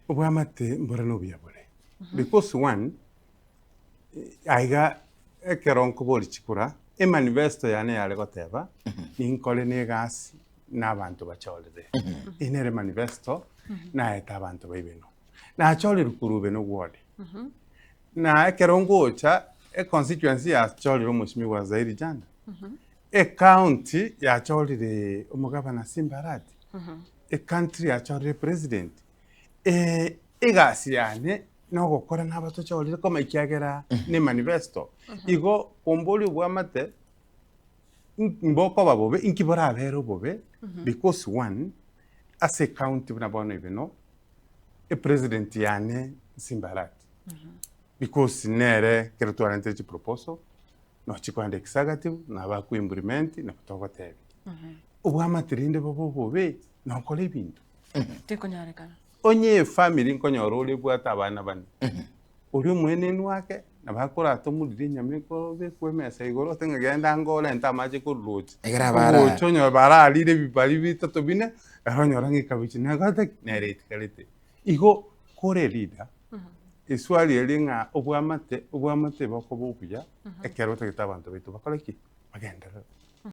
Obwamate mbore na obuya bore because one, aiga ekero nkoboria chikura, emanifesto yane yare goteba, ninkore na egasi na abanto bachorire. Eye nere manifesto naete abanto ba Ibeno. Nachorerwe korwa Ibeno ward. Na ekero ngocha, econstituency yachorire omweshimiwa Zairi Janda, ecounty yachorire omogabana Simba Arati, ecountry yachorire president, egasi yane nogokora nabatochorire koma ekiagera ne manifesto. Igo komboria obwamate mbokoba bobe, inki borabere obobe because one, ase ecounty buna bono Ibeno, epresident yane Simba Arati because nere ekero twarentire chiproposal, nochi kogenda executive, nabo ako implement, nabo togotebia. Obwamate rende bobe obobe, nokore ebinto. Tikonyarekana. Onye efamiri nkonyora ore ebwate abana bane, oria omoenenu ake nabo akoratomorire enyama ekobekwa emesa igoro ase ng'a genda ango orente amache korwa roche. Ekero abara- Ogocha onyore bararire ebibari bitato bine, ere onyora ng'a ekabichi negote ki? Nere etigarete. Igo kore leader, eswali eria ng'a obwamate, obwamate bokoba obuya, ekero otagete abanto baito bakore ki? Bagenderere.